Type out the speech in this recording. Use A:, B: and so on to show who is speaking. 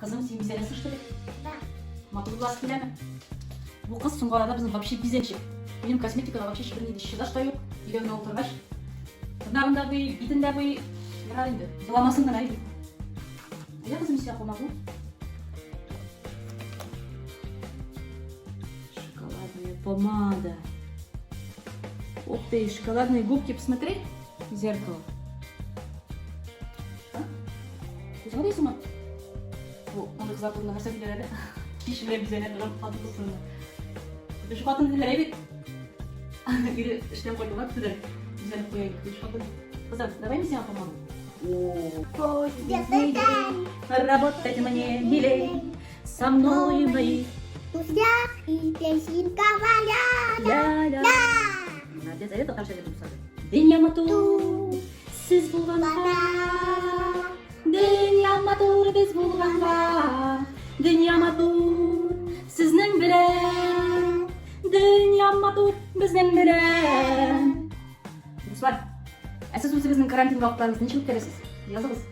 A: Кызым, син бизәнәсең, что ли?
B: Да.
A: Матур буласы киләме? Бу кыз соңгы арада безнең вообще бизәнчек. Минем косметикага вообще бернинди чыдаш та юк. Өйдә генә утыргач. Тырнагын да буй, битен дә буй. Ярар инде. Еламасын гына иде. Әйдә, кызым, сиңа помогу. Шоколадная помада. Ух ты, шоколадные губки, посмотри в зеркало. Үзең дисеңме? Бу мондый кызлар турында нәрсә диләр әле? Кич белән бизәнә торган хатын кыз турында. Көтүче хатын диләр бит. Ире эштән кайтуга көтүдән бизәнеп куя инде көтүче хатын. Кызым, давай мин сиңа помогу. Работать мне милей, со мной мои.
B: Друзья и песенка валя.
A: Ля-ля. Молодец, әйдә татарча җырлыйбыз хәзер. Дөнья матур, сез булганга. Дөнья матур, без булганга. Дөнья матур, сезнең белән. Дөнья матур, безнең белән. Дуслар, ә сез үзегезнең карантин вакытларыгызны ничек үткәрәсез? Языгыз.